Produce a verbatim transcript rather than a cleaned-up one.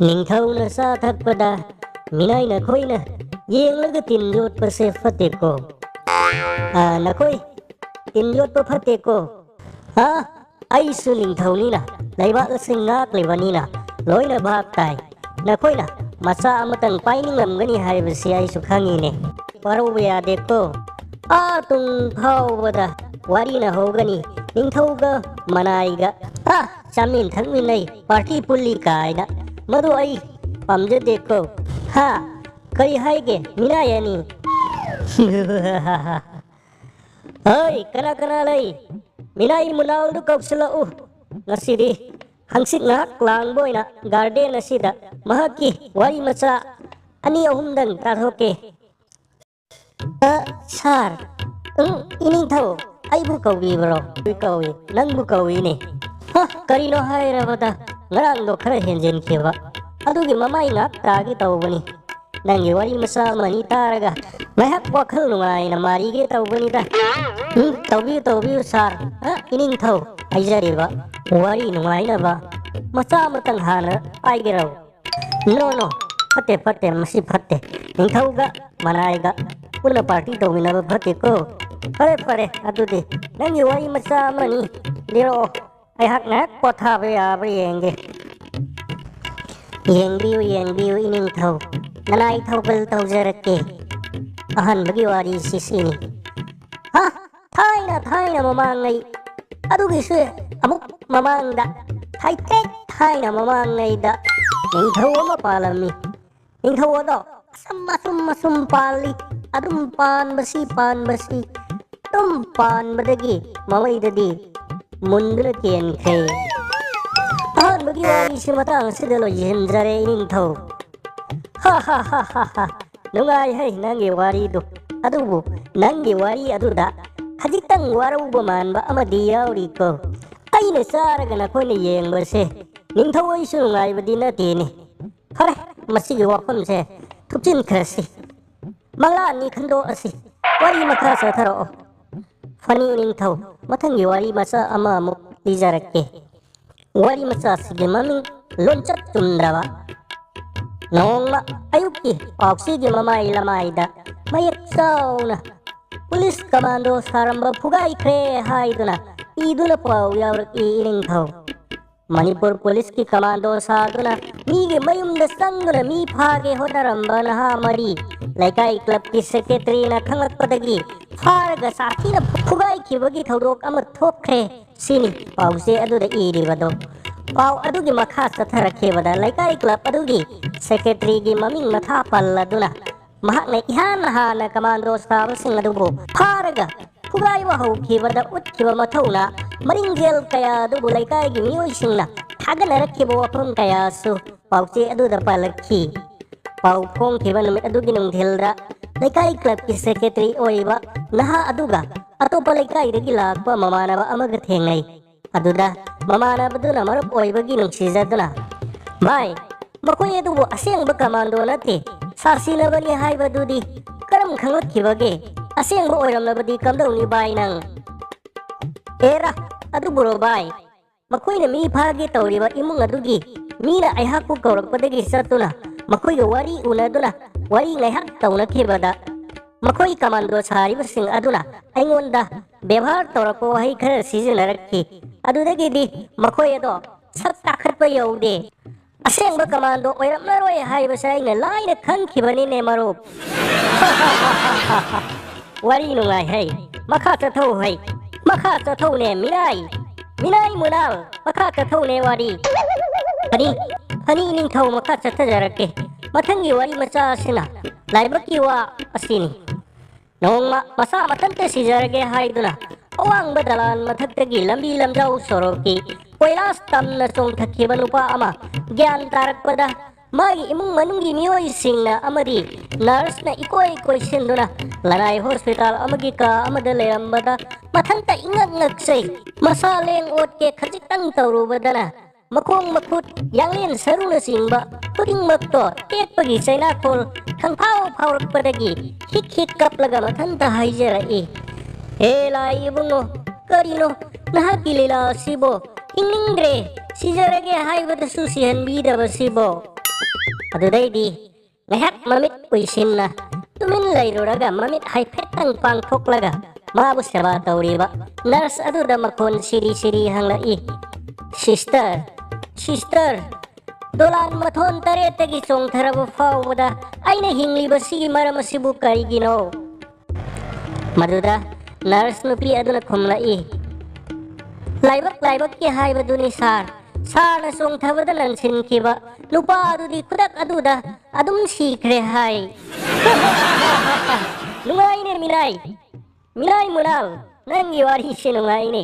ꯅꯤꯡꯊꯧꯅ ꯆꯥ ꯊꯛꯄꯗ ꯃꯤꯅꯥꯏ ꯅꯈꯣꯏꯅ ꯌꯦꯡꯂꯒ ꯇꯤꯟ ꯌꯣꯠꯄꯁꯦ ꯐꯠꯇꯦꯀꯣ꯫ ꯑꯥ, ꯅꯈꯣꯏ ꯇꯤꯟ ꯌꯣꯠꯄ ꯐꯠꯇꯦꯀꯣ꯫ ꯍꯥ? ꯑꯩꯁꯨ ꯅꯤꯡꯊꯧꯅꯤꯅ, ꯂꯩꯕꯥꯛ ꯑꯁꯤ ꯉꯥꯛꯂꯤꯕꯅꯤꯅ ꯂꯣꯏꯅ ꯚꯥꯞ ꯇꯥꯏ꯫ ꯅꯈꯣꯏꯅ ꯃꯆꯥ ꯑꯃꯇꯪ ꯄꯥꯏꯅꯤꯡꯂꯝꯒꯅꯤ ꯍꯥꯏꯕꯁꯤ ꯑꯩꯁꯨ ꯈꯪꯉꯤꯅꯦ꯫ ꯋꯥꯔꯧꯕ ꯌꯥꯗꯦꯀꯣ꯫ ꯑꯥ ꯇꯨꯡ ꯐꯥꯎꯕꯗ ꯋꯥꯔꯤꯅ ꯍꯧꯒꯅꯤ꯫ ꯅꯤꯡꯊꯧꯒ ꯃꯅꯥꯏꯒ꯫ ꯑꯥ, ꯆꯥꯃꯤꯟ ꯊꯛꯃꯤꯟꯅꯩ, ꯄꯥꯔꯇꯤ ꯄꯨꯜꯂꯤ ꯀꯥꯏꯅ꯫ ꯃꯗꯨ ꯑꯩ ꯄꯥꯝꯖꯗꯦꯀꯣ꯫ ꯍꯥ? ꯀꯔꯤ ꯍꯥꯏꯒꯦ, ꯃꯤꯅꯥꯏ ꯑꯅꯤ? ꯍꯣꯏ, ꯀꯅꯥ ꯀꯅꯥ ꯂꯩ? ꯃꯤꯅꯥꯏ ꯃꯨꯅꯥꯜꯗꯨ ꯀꯧꯁꯤꯜꯂꯛꯎ꯫ ꯉꯁꯤꯗꯤ ꯍꯪꯆꯤꯠ ꯉꯥꯏꯍꯥꯛ ꯂꯥꯡꯕ ꯑꯣꯏꯅ ꯒꯥꯔꯗꯦꯟ ꯑꯁꯤꯗ ꯃꯍꯥꯛꯀꯤ ꯋꯥꯔꯤ ꯃꯆꯥ ꯑꯅꯤ ꯑꯍꯨꯝꯗꯪ ꯇꯥꯊꯣꯛꯀꯦ꯫ ꯑ, ꯁꯥꯔ꯫ ꯎꯝ, ꯏꯅꯤꯡꯊꯧ, ꯑꯩꯕꯨ ꯀꯧꯕꯤꯕ꯭ꯔꯣ? ꯀꯧꯏ, ꯅꯪꯕꯨ ꯀꯧꯏꯅꯦ꯫ ꯍ, ꯀꯔꯤꯅꯣ ꯍꯥꯏꯔꯕꯗ ꯉꯔꯥꯡꯗꯣ ꯈꯔ ꯍꯦꯟꯖꯤꯟꯈꯤꯕ꯫ ꯑꯗꯨꯒꯤ ꯃꯃꯥꯏ ꯉꯥꯛ ꯇꯥꯒꯦ ꯇꯧꯕꯅꯤ꯫ ꯅꯪꯒꯤ ꯋꯥꯔꯤ ꯃꯆꯥ ꯑꯃ ꯑꯅꯤ ꯇꯥꯔꯒ ꯉꯥꯏꯍꯥꯛ ꯋꯥꯈꯜ ꯅꯨꯡꯉꯥꯏꯅ ꯃꯥꯔꯤꯒꯦ ꯇꯧꯕꯅꯤꯗ꯫ ꯎꯝ, ꯇꯧꯕꯤꯌꯨ, ꯇꯧꯕꯤꯌꯨ, ꯁꯥꯔ꯫ ꯑ, ꯏꯅꯤꯡꯊꯧ, ꯍꯥꯏꯖꯔꯤꯕ ꯋꯥꯔꯤ ꯅꯨꯡꯉꯥꯏꯅꯕ ꯃꯆꯥ ꯑꯃꯇꯪ ꯍꯥꯟꯅ ꯄꯥꯏꯒꯦꯔꯣ? ꯅꯣ, ꯅꯣ, ꯐꯠꯇꯦ, ꯐꯠꯇꯦ, ꯃꯁꯤ ꯐꯠꯇꯦ꯫ ꯅꯤꯡꯊꯧꯒ ꯃꯅꯥꯏꯒ ꯄꯨꯟꯅ ꯄꯥꯔꯇꯤ ꯇꯧꯃꯤꯟꯅꯕ ꯐꯠꯇꯦꯀꯣ꯫ ꯐꯔꯦ, ꯐꯔꯦ, ꯑꯗꯨꯗꯤ ꯅꯪꯒꯤ ꯋꯥꯔꯤ ꯃꯆꯥ ꯑꯃꯅꯤ ꯂꯤꯔꯛꯑꯣ꯫ ꯑꯩꯍꯥꯛ ꯉꯥꯏꯍꯥꯛ ꯄꯣꯊꯥꯕ ꯌꯥꯕ꯭ꯔꯥ ꯌꯦꯡꯒꯦ꯫ ꯌꯦꯡꯕꯤꯌꯨ, ꯌꯦꯡꯕꯤꯌꯨ, ꯏꯅꯤꯡꯊꯧ꯫ ꯅꯅꯥꯏ ꯊꯧꯒꯜ ꯇꯧꯖꯔꯛꯀꯦ꯫ ꯑꯍꯥꯟꯕꯒꯤ ꯋꯥꯔꯤꯁꯤ ꯁꯤꯅꯤ꯫ ꯍꯥ? ꯊꯥꯏꯅ, ꯊꯥꯏꯅ ꯃꯃꯥꯡꯉꯩ, ꯑꯗꯨꯒꯤꯁꯨ ꯑꯃꯨꯛ ꯃꯃꯥꯡꯗ, ꯊꯥꯏꯇꯦꯛ ꯊꯥꯏꯅ ꯃꯃꯥꯡꯉꯩꯗ ꯅꯤꯡꯊꯧ ꯑꯃ ꯄꯥꯜꯂꯝꯃꯤ꯫ ꯅꯤꯡꯊꯧ ꯑꯗꯣ ꯑꯁꯨꯝ, ꯑꯁꯨꯝ, ꯑꯁꯨꯝ ꯄꯥꯜꯂꯤ꯫ ꯑꯗꯨꯝ ꯄꯥꯟꯕꯁꯤ, ꯄꯥꯟꯕꯁꯤ, ꯑꯗꯨꯝ ꯄꯥꯟꯕꯗꯒꯤ ꯃꯃꯩꯗꯗꯤ ꯃꯨꯟꯗꯨꯅ ꯀꯦꯟꯈ꯭ꯔꯦ꯫ ꯑꯍꯥꯟꯕꯒꯤ ꯋꯥꯔꯤꯁꯤ ꯃꯇꯥꯡ ꯑꯁꯤꯗ ꯂꯣꯏꯁꯤꯟꯖꯔꯦ, ꯏꯅꯤꯡꯊꯧ꯫ ꯍꯥ, ꯍꯥ, ꯍꯥ, ꯍꯥ, ꯍꯥ꯫ ꯅꯨꯡꯉꯥꯏ ꯍꯩ ꯅꯪꯒꯤ ꯋꯥꯔꯤꯗꯨ꯫ ꯑꯗꯨꯕꯨ ꯅꯪꯒꯤ ꯋꯥꯔꯤ ꯑꯗꯨꯗ ꯈꯖꯤꯛꯇꯪ ꯋꯥꯔꯧꯕ ꯃꯥꯟꯕ ꯑꯃꯗꯤ ꯌꯥꯎꯔꯤꯀꯣ꯫ ꯑꯩꯅ ꯆꯥꯔꯒ ꯅꯈꯣꯏꯅ ꯌꯦꯡꯕꯁꯦ ꯅꯤꯡꯊꯧ ꯑꯩꯁꯨ ꯅꯨꯡꯉꯥꯏꯕꯗꯤ ꯅꯠꯇꯦꯅꯦ꯫ ꯐꯔꯦ, ꯃꯁꯤꯒꯤ ꯋꯥꯐꯝꯁꯦ ꯊꯨꯞꯆꯤꯟꯈ꯭ꯔꯁꯤ꯫ ꯃꯪꯂꯥꯟꯅꯤ ꯈꯟꯗꯣꯛꯑꯁꯤ꯫ ꯋꯥꯔꯤ ꯃꯈꯥ ꯆꯠꯊꯔꯛꯑꯣ꯫ ꯐꯅꯤ ꯅꯤꯡꯊꯧ, ꯃꯊꯪꯒꯤ ꯋꯥꯔꯤ ꯃꯆꯥ ꯑꯃ ꯑꯃꯨꯛ ꯂꯤꯖꯔꯛꯀꯦ꯫ ꯋꯥꯔꯤ ꯃꯆꯥꯁꯤꯒꯤ ꯃꯃꯤꯡ ꯂꯣꯟꯆꯠ ꯆꯨꯝꯗ꯭ꯔꯕ꯫ ꯅꯣꯡꯃ ꯑꯌꯨꯛꯀꯤ ꯄꯥꯎꯆꯦꯒꯤ ꯃꯃꯥꯏ ꯂꯃꯥꯏꯗ ꯃꯌꯦꯛ ꯆꯥꯎꯅ "ꯄꯨꯂꯤꯁ ꯀꯃꯥꯟꯗꯣ ꯁꯥꯔꯝꯕ ꯐꯨꯒꯥꯏꯈ꯭ꯔꯦ" ꯍꯥꯏꯗꯨꯅ ꯏꯗꯨꯅ ꯄꯥꯎ ꯌꯥꯎꯔꯛꯏ ꯏꯅꯤꯡꯊꯧ꯫ ꯃꯅꯤꯄꯨꯔ ꯄꯨꯂꯤꯁꯀꯤ ꯀꯃꯥꯟꯗꯣ ꯁꯥꯗꯨꯅ ꯃꯤꯒꯤ ꯃꯌꯨꯝꯗ ꯆꯪꯗꯨꯅ ꯃꯤ ꯐꯥꯒꯦ ꯍꯣꯠꯅꯔꯝꯕ ꯅꯍꯥ ꯃꯔꯤ ꯂꯩꯀꯥꯏ ꯀ꯭ꯂꯕꯀꯤ ꯁꯦꯀ꯭ꯔꯦꯇꯔꯤꯅ ꯈꯪꯂꯛꯄꯗꯒꯤ ꯐꯥꯔꯒ ꯁꯥꯊꯤꯅ ꯐꯨꯒꯥꯏꯈꯤꯕꯒꯤ ꯊꯧꯗꯣꯛ ꯑꯃ ꯊꯣꯛꯈ꯭ꯔꯦ ꯁꯤꯅꯤ ꯄꯥꯎꯆꯦ ꯑꯗꯨꯗ ꯏꯔꯤꯕꯗꯣ꯫ ꯄꯥꯎ ꯑꯗꯨꯒꯤ ꯃꯈꯥ ꯆꯠꯊꯔꯛꯈꯤꯕꯗ ꯂꯩꯀꯥꯏ ꯀ꯭ꯂꯕ ꯑꯗꯨꯒꯤ ꯁꯦꯀ꯭ꯔꯦꯇꯔꯤꯒꯤ ꯃꯃꯤꯡ ꯃꯊꯥ ꯄꯜꯂꯗꯨꯅ ꯃꯍꯥꯛꯅ ꯏꯍꯥꯟ ꯍꯥꯟꯅ ꯀꯃꯥꯟꯗꯣ ꯁꯥꯕꯁꯤꯡ ꯑꯗꯨꯕꯨ ꯐꯥꯔꯒ ꯐꯨꯒꯥꯏꯕ ꯍꯧꯈꯤꯕꯗ ꯎꯠꯈꯤꯕ ꯃꯊꯧꯅꯥ ꯃꯔꯤꯡꯖꯦꯜ ꯀꯌꯥ ꯑꯗꯨꯕꯨ ꯂꯩꯀꯥꯏꯒꯤ ꯃꯤꯑꯣꯏꯁꯤꯡꯅ ꯊꯥꯒꯠꯅꯔꯛꯈꯤꯕ ꯋꯥꯐꯝ ꯀꯌꯥꯁꯨ ꯄꯥꯎꯆꯦ ꯑꯗꯨꯗ ꯄꯜꯂꯛꯈꯤ꯫ ꯄꯥꯎ ꯐꯣꯡꯈꯤꯕ ꯅꯨꯃꯤꯠ ꯑꯗꯨꯒꯤ ꯅꯨꯡꯊꯤꯜꯗ ꯂꯩꯀꯥꯏ ꯀ꯭ꯂꯕꯀꯤ ꯁꯦꯀ꯭ꯔꯦꯇꯔꯤ ꯑꯣꯏꯔꯤꯕ ꯅꯍꯥ ꯑꯗꯨꯒ ꯑꯇꯣꯞꯄ ꯂꯩꯀꯥꯏꯗꯒꯤ ꯂꯥꯛꯄ ꯃꯃꯥꯟꯅꯕ ꯑꯃꯒ ꯊꯦꯡꯅꯩ꯫ ꯑꯗꯨꯗ ꯃꯃꯥꯟꯅꯕꯗꯨꯅ ꯃꯔꯨꯞ ꯑꯣꯏꯕꯒꯤ ꯅꯨꯡꯁꯤꯖꯗꯨꯅ, "ꯚꯥꯏ, ꯃꯈꯣꯏ ꯑꯗꯨꯕꯨ ꯑꯁꯦꯡꯕ ꯀꯃꯥꯟꯗꯣ ꯅꯠꯇꯦ, ꯁꯥꯁꯤꯟꯅꯕꯅꯤ ꯍꯥꯏꯕꯗꯨꯗꯤ ꯀꯔꯝ ꯈꯪꯂꯛꯈꯤꯕꯒꯦ? ꯑꯁꯦꯡꯕ ꯑꯣꯏꯔꯝꯂꯕꯗꯤ ꯀꯝꯗꯧꯅꯤ ꯚꯥꯏ ꯅꯪ?" "ꯑꯦꯔꯥ, ꯑꯗꯨꯕꯨꯔꯣ ꯚꯥꯏ, ꯃꯈꯣꯏꯅ ꯃꯤ ꯐꯥꯒꯦ ꯇꯧꯔꯤꯕ ꯏꯃꯨꯡ ꯑꯗꯨꯒꯤ ꯃꯤꯅ ꯑꯩꯍꯥꯛꯄꯨ ꯀꯧꯔꯛꯄꯗꯒꯤ ꯆꯠꯇꯨꯅ ꯃꯈꯣꯏꯒ ꯋꯥꯔꯤ ꯎꯅꯗꯨꯅ ꯋꯥꯔꯤ ꯉꯥꯏꯍꯥꯛ ꯇꯧꯅꯈꯤꯕꯗ ꯃꯈꯣꯏ ꯀꯃꯥꯟꯗꯣ ꯁꯥꯔꯤꯕꯁꯤꯡ ꯑꯗꯨꯅ ꯑꯩꯉꯣꯟꯗ ꯕꯦꯕꯥꯔ ꯇꯧꯔꯛꯄ ꯋꯥꯍꯩ ꯈꯔ ꯁꯤꯖꯤꯟꯅꯔꯛꯈꯤ꯫ ꯑꯗꯨꯗꯒꯤꯗꯤ ꯃꯈꯣꯏ ꯑꯗꯣ ꯁꯛ ꯇꯥꯈꯠꯄ ꯌꯧꯗꯦ꯫ ꯑꯁꯦꯡꯕ ꯀꯃꯥꯟꯗꯣ ꯑꯣꯏꯔꯝꯂꯔꯣꯏ ꯍꯥꯏꯕꯁꯦ ꯑꯩꯅ ꯂꯥꯏꯅ ꯈꯪꯈꯤꯕꯅꯤꯅꯦ ꯃꯔꯨꯞ꯫ ꯋꯥꯔꯤ ꯅꯨꯡꯉꯥꯏ ꯍꯩ, ꯃꯈꯥ ꯆꯠꯊꯧ ꯍꯩ, ꯃꯈꯥ ꯆꯠꯊꯧꯅꯦ ꯃꯤꯅꯥꯏ, ꯃꯤꯅꯥꯏ ꯃꯨꯅꯥꯜ, ꯃꯈꯥ ꯆꯠꯊꯧꯅꯦ ꯋꯥꯔꯤ꯫ ꯐꯅꯤ, ꯐꯅꯤ ꯏꯅꯤꯡꯊꯧ, ꯃꯈꯥ ꯆꯠꯊꯖꯔꯛꯀꯦ꯫ ꯃꯊꯪꯒꯤ ꯋꯥꯔꯤ ꯃꯆꯥ ꯑꯁꯤꯅ ꯂꯥꯏꯕꯛꯀꯤ ꯋꯥ ꯑꯁꯤꯅꯤ꯫ ꯅꯣꯡꯃ ꯃꯁꯥ ꯃꯊꯟꯇ ꯁꯤꯖꯔꯒꯦ ꯍꯥꯏꯗꯨꯅ ꯑꯋꯥꯡꯕ ꯗꯂꯥꯟ ꯃꯊꯛꯇꯒꯤ ꯂꯝꯕꯤ ꯂꯝꯖꯥꯎ ꯁꯣꯔꯣꯛꯀꯤ ꯀꯣꯏꯂꯥꯁ ꯇꯝꯅ ꯆꯣꯡꯊꯈꯤꯕ ꯅꯨꯄꯥ ꯑꯃ ꯒ꯭ꯌꯥꯟ ꯇꯥꯔꯛꯄꯗ ꯃꯥꯒꯤ ꯏꯃꯨꯡ ꯃꯅꯨꯡꯒꯤ ꯃꯤꯑꯣꯏꯁꯤꯡꯅ ꯑꯃꯗꯤ ꯅꯔꯁꯅ ꯏꯀꯣꯏ ꯀꯣꯏꯁꯤꯟꯗꯨꯅ ꯂꯅꯥꯏ ꯍꯣꯁꯄꯤꯇꯥꯜ ꯑꯃꯒꯤ ꯀꯥ ꯑꯃꯗ ꯂꯩꯔꯝꯕꯗ ꯃꯊꯟꯇ ꯏꯉꯛ ꯉꯛꯆꯩ꯫ ꯃꯁꯥ ꯂꯦꯡ ꯑꯣꯠꯀꯦ ꯈꯖꯤꯛꯇꯪ ꯇꯧꯔꯨꯕꯗꯅ ꯃꯈꯣꯡ ꯃꯈꯨꯠ, ꯌꯥꯡꯂꯦꯟ ꯁꯔꯨꯅꯆꯤꯡꯕ ꯈꯨꯗꯤꯡꯃꯛꯇꯣ ꯇꯦꯛꯄꯒꯤ ꯆꯩꯅꯥꯈꯣꯜ ꯈꯪꯐꯥꯎ ꯐꯥꯎꯔꯛꯄꯗꯒꯤ ꯍꯤꯛ ꯍꯤꯛ ꯀꯞꯂꯒ ꯃꯊꯟꯇ ꯍꯥꯏꯖꯔꯛꯏ, "ꯍꯦ ꯂꯥꯏ ꯏꯕꯨꯡꯉꯣ, ꯀꯔꯤꯅꯣ ꯅꯍꯥꯛꯀꯤ ꯂꯤꯂꯥ ꯑꯁꯤꯕꯣ? "ꯍꯤꯡꯅꯤꯡꯗ꯭ꯔꯦ, ꯁꯤꯖꯔꯒꯦ ꯍꯥꯏꯕꯗꯁꯨ ꯁꯤꯍꯟꯕꯤꯗꯕꯁꯤꯕꯣ?" ꯑꯗꯨꯗꯩꯗꯤ ꯉꯥꯏꯍꯥꯛ ꯃꯃꯤꯠ ꯎꯏꯁꯤꯟꯅ ꯇꯨꯃꯤꯟ ꯂꯩꯔꯨꯔꯒ ꯃꯃꯤꯠ ꯍꯥꯏꯐꯦꯠꯇꯪ ꯄꯥꯡꯊꯣꯛꯂꯒ ꯃꯥꯕꯨ ꯁꯦꯕꯥ ꯇꯧꯔꯤꯕ ꯅꯔꯁ ꯑꯗꯨꯗ ꯃꯈꯣꯟ ꯁꯤꯔꯤ ꯁꯤꯔꯤ ꯍꯪꯂꯛꯏ, "ꯁꯤꯁꯇꯔ, ꯁꯤꯁꯇꯔ, ꯗꯣꯂꯥꯟ ꯃꯊꯣꯟ ꯇꯔꯦꯠꯇꯒꯤ ꯆꯣꯡꯊꯔꯕ ꯐꯥꯎꯕꯗ ꯑꯩꯅ ꯍꯤꯡꯂꯤꯕꯁꯤꯒꯤ ꯃꯔꯝ ꯑꯁꯤꯕꯨ ꯀꯔꯤꯒꯤꯅꯣ?" ꯃꯗꯨꯗ ꯅꯔꯁ ꯅꯨꯄꯤ ꯑꯗꯨꯅ ꯈꯨꯝꯂꯛꯏ, "ꯂꯥꯏꯕꯛ ꯂꯥꯏꯕꯛꯀꯤ ꯍꯥꯏꯕꯗꯨꯅꯤ ꯁꯥꯔ꯫ ꯁꯥꯔꯅ ꯆꯣꯡꯊꯕꯗ ꯂꯟꯁꯤꯟꯈꯤꯕ ꯅꯨꯄꯥ ꯑꯗꯨꯗꯤ ꯈꯨꯗꯛ ꯑꯗꯨꯗ ꯑꯗꯨꯝ ꯁꯤꯈ꯭ꯔꯦ ꯍꯥꯏ꯫" "ꯅꯨꯡꯉꯥꯏꯅꯦ ꯃꯤꯅꯥꯏ, ꯃꯤꯅꯥꯏ ꯃꯨꯅꯥꯜ, ꯅꯪꯒꯤ ꯋꯥꯔꯤꯁꯦ ꯅꯨꯡꯉꯥꯏꯅꯦ꯫